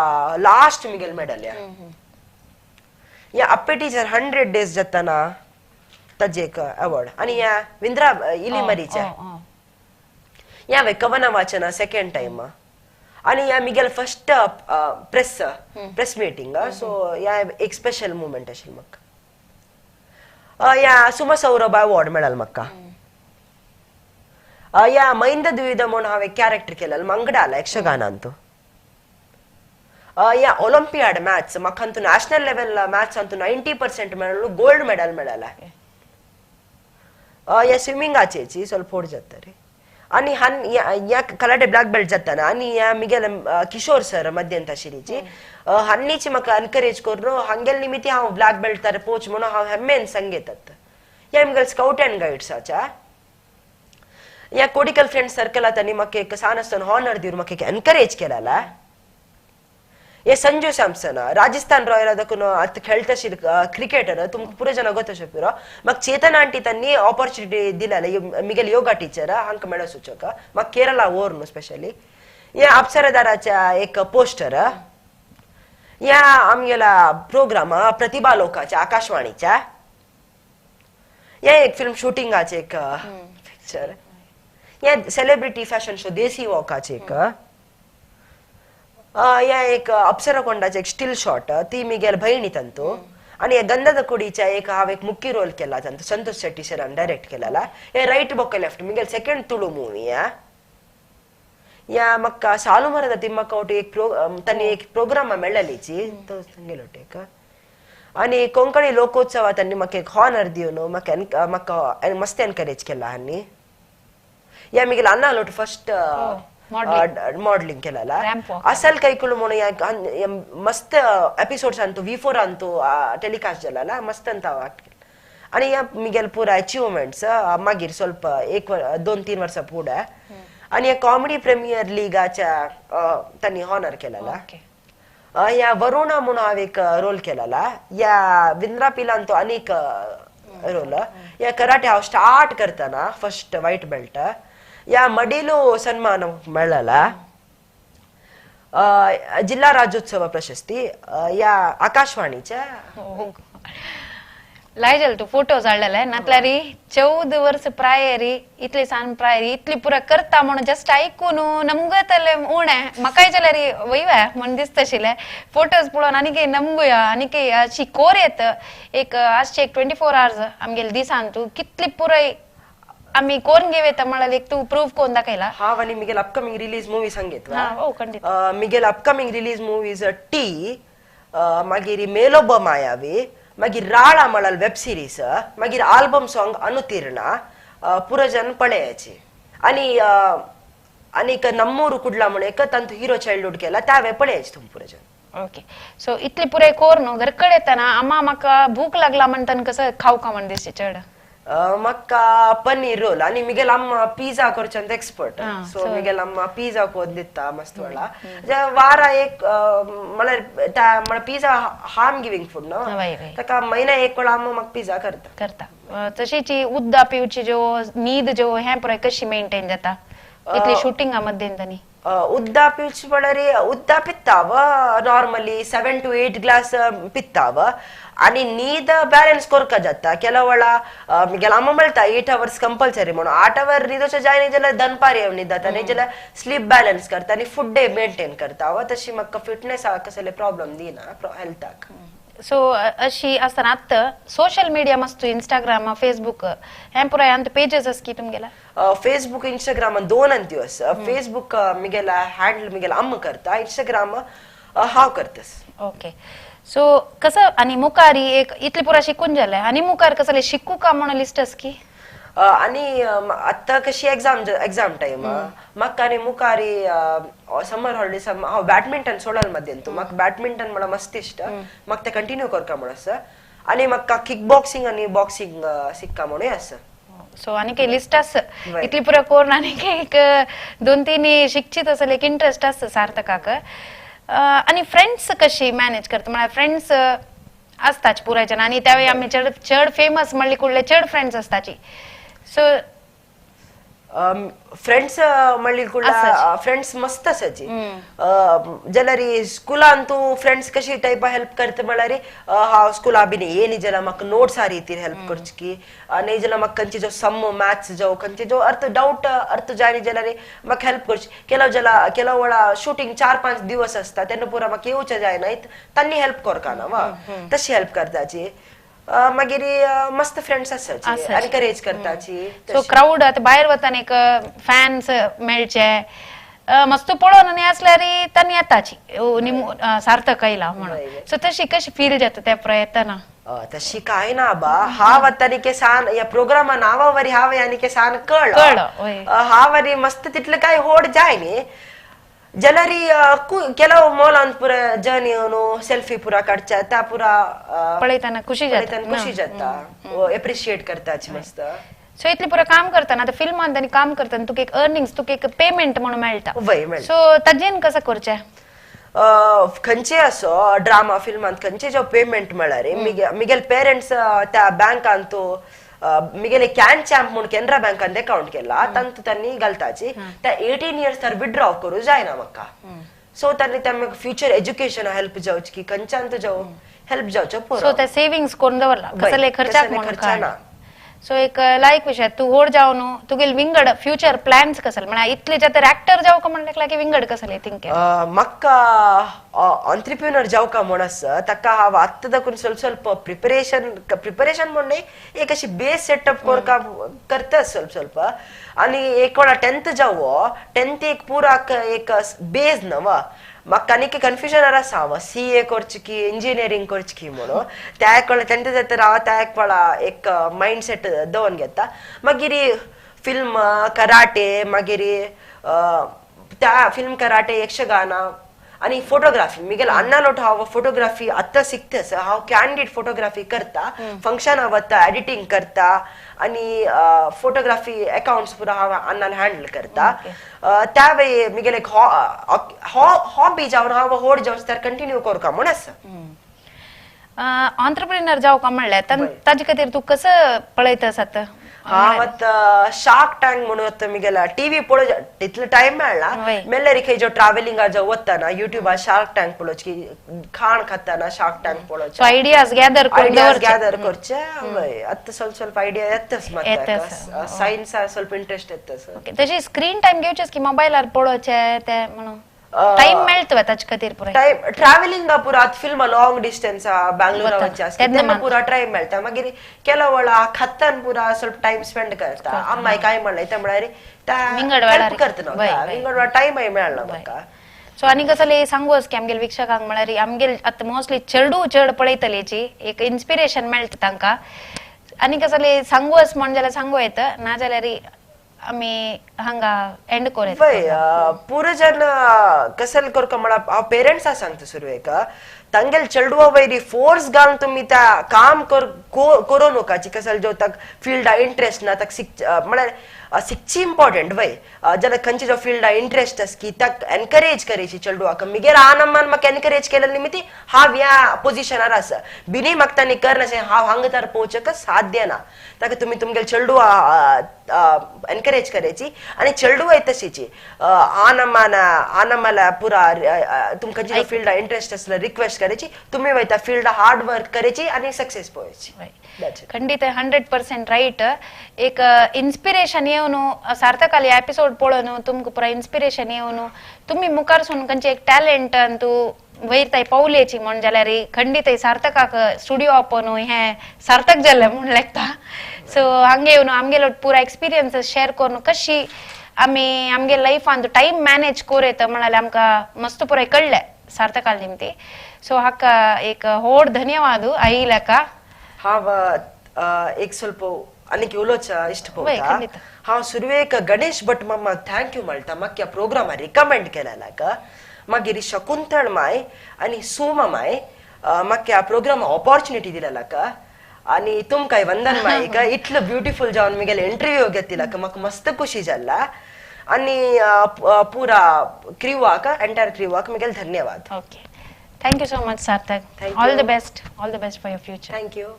[SPEAKER 2] लास्ट मिगेल मेडल. या या अप्पे टीचर 100 डेज जाताना ताजे एक अवॉर्ड. आणि या विंद्रा इली मरीच्या या वे कवना वाचना सेकंड टाइम. आणि या Miguel first press press meeting. So या एक स्पेशल मुमेंट आशिल्लें म्हाका. या सुमा सौरभ अवॉर्ड मेळ्ळा म्हाका. या मैंद द्विविध म्हणून हांवें एक कॅरेक्टर केलें मंगडाल यक्षगानांतू. या ಒಲಿಂಪಿಯಾಡ್ ಮ್ಯಾಥ್ಸ್ म्हाका ನ್ಯಾಷನಲ್ ಲೆವೆಲ್ ಮ್ಯಾಥ್ಸ್ ಅಂತೂ 90% मेळ्ळो, गोल्ड मेडल मेळ्ळा. या स्विमिंग आचेची ಸ್ವಲ್ಪ होड जाता. आणि हन या कलाटे ब्लॅक बेल्ट जाताना आणि या मिगेल किशोर सर मध्यंत शिरीची हन्नीची म्हाका एनकरेज करून हांगेल निमित्ती हांव ब्लॅक बेल्ट तर पोच म्हणून हांव हेम्मेन संगेतात. या मिगेल स्काउट अँड गाईड्स आचा. या कोडिकल फ्रेंड सर्कल आतानी म्हाका एक सान आसतना हॉनर दिवन म्हाका एक एनकरेज केलेला. ये संजू सॅमसन राजस्थान रॉयल ಅದಕ್ಕೂ ಅತ್ खेळतशी क्रिकेटर तुमकां पुरो जण ಗೊತ್ತ पिरो. म्हाका चेतन आंटी तांणी ऑपॉर्च्युनिटी दिलेले मिगेल योगा टीचर हांकां मेळो सुचक म्हाका केरला ओर न्हू स्पेशली. या अप्सरदाराच्या एक पोस्टर. या आमगेला प्रोग्राम प्रतिभा लोकाच्या आकाशवाणीच्या. या एक फिल्म शूटिंगाचे एक पिक्चर. या सेलिब्रिटी फॅशन शो देसी वॉकाचे एक. या एक अप्सरा कोंडाचे एक स्टील शॉट ती मिगेल भयणी ತಂತು. आणि गंधದ ಕುಡಿच्या एक हांव एक मुख्य रोल केला ತಂತು ಸಂತೋಷ್ ಶೆಟ್ಟಿ ಸರ್ ಡೈರೆಕ್ಟ್ केलेला. हे ರೈಟ್ ಬೊಕ್ಕ ಲೆಫ್ಟ್ ಮಿಗೇಲ್ ಸೆಕೆಂಡ್ ತುಳು ಮೂವಿ. ಯಾ ಮಕ್ಕ ಸಾಲು ಮರದ ತಿಮ್ಮಕ್ಕ ಒಟ್ಟು एक ತನ್ನ एक प्रोग्राम मेळ्ळलीची ತಂಗೆಲೊಟ್ಟೇಕ. आणि कोंकणी लोकोत्सव तांणी म्हाका एक हॉनर दिवन म्हाका म्हाका मस्त एनकरेज केला. हांणी या मिगेल अण्णा लोट फर्स्ट ಮಾಡಲಿಂಗ್ केलेला. ಅಸಲ್ ಕೈಕುಳು म्हणून मस्त episodes Antu V4 Antu telecast जालेला मस्त ಅಂತ. आणि या मिगेल पुरा अचिव्हमेंट्स मागीर ಸ್ವಲ್ಪ एक 2-3 वर्सां फुडें. आणि या कॉमेडी प्रीमियर लीगाच्या तांणी हॉनर केलेला. या वरुणा म्हणून हांव एक रोल केलेला. या विंद्रा पिलांतो अनेक रोल. या कराटे हांव स्टार्ट करतना फर्स्ट व्हायट बेल्ट. या मडिಲು ಸನ್ಮಾನ मेळ्ळला. ಜಿಲ್ಲಾ ರಾಜ್ಯೋತ್ಸವ ಪ್ರಶಸ್ತಿ या आकाशवाणीच्या.
[SPEAKER 1] लायजल तू फोटोज हाडलेले नातल्यारी 14 वर्स प्रायरी इतली सान प्रायरी इतली पुरा करता म्हणून जस्ट आयकून नमगं तले उणें म्हाकाय जाल्यार वयवे म्हण दिसता आशिल्लें. फोटोज पळोवन आनीकय नमगुया आनीकय अशी कोर येत एक आजचे एक 24 आवर्स आमगेले दिसान तूं कितली पुराय आमी कोरून घेवं म्हळ्यार एक तूं प्रूफ कोरून दाखयला.
[SPEAKER 2] हांव आनी मिगेल अपकमिंग रिलीज मुवी सांगेत.
[SPEAKER 1] हो खंडीत.
[SPEAKER 2] Miguel upcoming release movies T, मागीर मेलोब मायावी, मागीर राळा म्हळ्यार वेब सिरीज, मागीर आल्बम सॉंग अनुतीर्ण पुरजन पळयाची. आणि आनीक नम्मूर कुडला म्हण एक तांतू हिरो चाइल्डहुड केला त्यावे पळयाची तुम पुरजन.
[SPEAKER 1] ओके सो इतले पुराय कोर न्हू घरकडे येताना अम्मा म्हाका भूक लागला म्हणताना कसं खाऊ का म्हण दिसचे चड?
[SPEAKER 2] मक्का पनीर रोल आणि मिगेल अम्मा पिझ्झा करचंत एक्सपर्ट. सो मिगेल अम्मा पिझ्झा कोंदिತ್ತ मस्त वेಳ ವಾರ एक मला पिझ्झा हार्म गिविंग फूड ना तका महिना एक वेळा अम्मा मग पिझ्झा करता
[SPEAKER 1] करता. तशीच उद्दा पिवची जो नीद जो हे पुराय कशी मेंटेन जाता इतली शूटिंगा मध्ये तनी?
[SPEAKER 2] उद्दा पिवची म्हळ्यार उद्दा पित्ताव नॉर्मली 7 to 8 ग्लास पित्ताव आणि नीद बॅलन्स कोरका जाता. ಕೆಲವು ವೇಳ मिगेल अम्मा म्हणता 8 आवर्स कंपल्सरी म्हणून 8 our न्हिदोचे जाय जाल्यार दनपार येवन न्हिदता न्ही जाल्यार स्लीप बॅलन्स करता आनी फूड डे मेंटेन करता. तशी म्हाका फिटनेसाक कसले प्रॉब्लम दिना हेल्थाक.
[SPEAKER 1] सो अशी आसतना आतां सोशल मिडिया मस्त इंस्टाग्राम फेसबुक हे पुराय अंत पेजेस आस की तुमगेला?
[SPEAKER 2] फेसबुक इंस्टाग्राम दोन अंत आस. फेसबुक मिगेला हँडल मिगेला अम्मा करता, इंस्टाग्राम हांव करतस.
[SPEAKER 1] ओके सो कसं आणि मुखारी एक इतले पुरा शिकून जाले आणि मुखार कसले शिकू का म्हणून लिस्ट आस की?
[SPEAKER 2] आणि आता कशी एक्झाम एक्झाम टाइम म्हाका आनी मुखारी समर हॉलिडेज हांव बॅडमिंटन सोडल मध्यंतू म्हाका बॅडमिंटन म्हणा मस्त इश्ट म्हाका ते कंटिन्यू करका म्हण आसा आनी म्हाका किक बॉक्सिंग आनी बॉक्सिंग शिक्का म्हणून आसा.
[SPEAKER 1] सो आनी काही लिस्ट आस इतली पुरा कोरून आनी एक 2-3 शिकचीत असेल एक इंट्रस्ट आसा सार्थकाक. आणि फ्रेंड्स कशी मॅनेज करता? म्हळ्यार फ्रेंड्स असताच पुरायच्यान आणि त्यावेळी आम्ही चड चड फेमस म्हणले कुठले चड फ्रेंड्स असताची. सो
[SPEAKER 2] फ्रेंड्स म्हणली कुठला फ्रेंड्स मस्त असायची जाल्यार स्कुलान तूं फ्रेंड्स कशी टायप हेल्प करता म्हळ्यार हांव स्कुला बीन येनी जाल्यार म्हाका नोट्स हा रितीर हेल्प करची की न्ही जाल्यार म्हाका खंयचे जो सम मॅथ्स जावं खंयचे जो अर्थ डावट अर्थ जायनी जाल्यार म्हाका हेल्प करची. ಕೆಲವು जाल्यार ಕೆಲವು वेळा शूटिंग 4-5 दिवस आसता तेन्ना पुरा म्हाका येवचें जायना तांणी हेल्प करका ना वा तशी हेल्प करताची. मागीर मस्त फ्रेंड्स आसाची एनकरेज करताची.
[SPEAKER 1] सो क्राउड आता भायर वताना एक फॅन्स मेळचे मस्त पळोवन आनी असल्यार तांणी येताची सार्थक आयला म्हणून. सो तशी कशी फील जाता त्या पुराय येताना?
[SPEAKER 2] तशी काय ना बा हांव आतां न्ही सान ह्या प्रोग्रामा नांवा वरी हांव आनी सान कळ हांव आनी मस्त तितलें काय होड जाय न्ही जाल्यार ಕೆಲವು मोलान पुरा जन येवन सेल्फी पुरा काडच्या त्या पुरा
[SPEAKER 1] पळयतना खुशी जाता,
[SPEAKER 2] खुशी जाता, एप्रिशिएट करताची मस्त.
[SPEAKER 1] सो इतली पुरा काम करताना आता फिल्मान आनी काम करताना तुका एक अर्निंग्स तुका एक पेमेंट म्हणून मेळटा. सो ताजेन कसं करचें?
[SPEAKER 2] खंयचे असो ड्रामा फिल्मान खंयचे जो पेमेंट मेळ्ळार मिगेल पेरंट्स त्या बँकान तो मिगेले can champ म्हणून केनरा बँकान अकाउंट केला तांतू त्यांनी घालताची त्या 18 इयर्स तर विड्रॉ करू जायना म्हाका. सो त्यांनी त्या फ्युचर एज्युकेशन हेल्प जावची की खंयच्यान जावं हेल्प जावचो पुरो.
[SPEAKER 1] सो त्या सेविंग्स करून दवरला कसले खर्चाक म्हणून. सो एक लायक विशय तूं व्हड जावन तुगेले विंगड फ्युचर प्लॅन्स कसले म्हळ्यार इतले जातर एक्टर जावं का म्हणलें की विंगड कसले थिंक?
[SPEAKER 2] म्हाका ऑन्ट्रप्रिन्योर जावका म्हण आसा ताका हांव आत्तां दाखून ಸ್ವಲ್ಪ ಸ್ವಲ್ಪ प्रिपरेशन प्रिपरेशन म्हण न्ही एक अशी बेस सेटअप करका करता ಸ್ವಲ್ಪ ಸ್ವಲ್ಪ. आनी एक वेळा 10th जावो 10th एक पुराक एक बेज नवा म्हाका आनी कन्फ्युजन आसा हांव CA करची की इंजिनियरींग करची की म्हणून त्या एक वेळा 10th जाता हांव त्या एक वेळा एक मायंड सेट दवरून घेता. मागीर फिल्म कराटे मागीर त्या फिल्म कराटे यक्षगान आनी फोटोग्राफी मिगेल अण्णा हांव फोटोग्राफी आत्तां शिकता हांव कॅन्डीड फोटोग्राफी करता फंक्शना वता एडिटींग करता आनी फोटोग्राफी अकाउंट्स पुरा हांव अण्णान हँडल करता. त्या वेळी मिगेल एक हॉबी जावन हांव होड जावन तर कंटिन्यू करका म्हूण आसा.
[SPEAKER 1] ऑन्ट्रप्रिन्योर जावका म्हणल्यार ताजे खातीर तूं कसं पळयता आसा?
[SPEAKER 2] हांव आतां शार्क टँक म्हणून आतां मिगेला टीव्ही पळोवचे तितलो टायम मेळना मेळ्ळ्यार खंय जो ट्रॅव्हलिंगा जो वतना युट्यूबार शार्क टँक पळोवचे की खाण खाताना शार्क टँक पळोवचे
[SPEAKER 1] आयडियाज गॅदर
[SPEAKER 2] आयडियाज गॅदर करचे. आतां ಸ್ವಲ್ಪ ಸ್ವಲ್ಪ आयडिया येताच म्हाका सायन्सा ಸ್ವಲ್ಪ इंट्रस्ट येता.
[SPEAKER 1] तशी स्क्रीन टायम घेवचेच की मोबायलार पळोवचे ते म्हणून टाइम मेळटा ताजे खातीर पुराय?
[SPEAKER 2] टायम ट्रॅव्हलिंगा पुरा फिल्म लॉंग डिस्टन्स बँगलोरा वचचे आसता तेन्ना पुरा टायम मेळटा. मागीर ಕೆಲವು वेळा खातान पुरा ಸ್ವಲ್ಪ टायम स्पेंड करता अम्माय काय म्हणलें ते म्हळ्यार हेल्प करता विंगड वेळार टायमय मेळना म्हाका.
[SPEAKER 1] सो आनी कसले सांगूस की आमगेले वीक्षकांक म्हळ्यार आमगेले आतां मोस्टली चेडू चड पळयतलेची एक इन्स्पिरेशन मेळटा तांकां आनी कसले सांगूस म्हण जाल्यार सांगू येता ना जाल्यार आमी हांगा एंड कोर
[SPEAKER 2] वय पुरो जन कसल करका म्हळ्यार हांव पेरंट्सा सांगता सुरवेक तांगेल चेडवा वयरी फोर्स घालून तुमी त्या काम करूं नका कसल जो ताक फिल्डा इंट्रस्ट ना ताक म्हळ्यार शिकची इम्पॉर्टंट वय जाल्यार खंयचे जो फिल्डा इंट्रस्ट आस की ताक एनकरेज करायची चेडवाक. मिगेर आनम्मान म्हाका एनकरेज केलें निमित्ती हांव ह्या पोजिशनार आसा बिनी म्हाका तांणी करनाशें हांव हांगा तर पोवचेक साध्य ना. ताका तुमी तुमगेले चेडवा एनकरेज करायची आनी चेडवाय तशीची आनम्मान आनम्माला पुरा तुमकां जे फिल्डा इंट्रस्ट आसल्यार रिक्वेस्ट करायची तुम्ही वयता फिल्डा हार्ड वर्क करायची आनी सक्सेस पळोवची.
[SPEAKER 1] ಖಂಡಿತ 100% ರೈಟ್. एक इन्स्पिरेशन येवन सार्थकाली एपिसोड पळोवन तुमकां पुरा इन्स्पिरेशन येवन तुमी मुखार सून खंयचे एक टॅलेंट अंतू वयर ताई पावलेची म्हण जाल्यार खंडीत सार्थकाक स्टुडियो आपोवन हें सार्थक जालें म्हूण लेखता. सो हांगे येवन आमगेलो पुरा एक्सपिरियन्स शेअर करून कशी आमी आमगे लायफान टायम मॅनेज करूं येता म्हणाल्यार आमकां मस्त पुराय कळ्ळें सार्थकाल निमती. सो हाका एक व्हड धन्यवाद आयिल्ल्याका.
[SPEAKER 2] हांव एक ಸ್ವಲ್ಪ आनीक उलोवचा इश्ट पळोवता. हांव सुरवेक गणेश भट मामाक thank you म्हणटा म्हाका ह्या प्रोग्रामा रिकमेंड केलेल्याक. मागीर शकुंतळ माय आनी सोमा माय म्हाका ह्या प्रोग्रामा ऑपॉर्च्युनिटी दिलेल्याक. आनी तुमकां वंदन माईक इतलो ब्युटिफूल जावन म्हगेले इंटरव्यू घेतिल्ल्याक म्हाका मस्त खुशी जाल्ला. आनी पुरा क्रिवाक एंटायर क्रिवाक म्हगेले धन्यवाद.
[SPEAKER 1] Okay, thank you so much Sarthak. All the best, all the best for your future.
[SPEAKER 2] Thank you.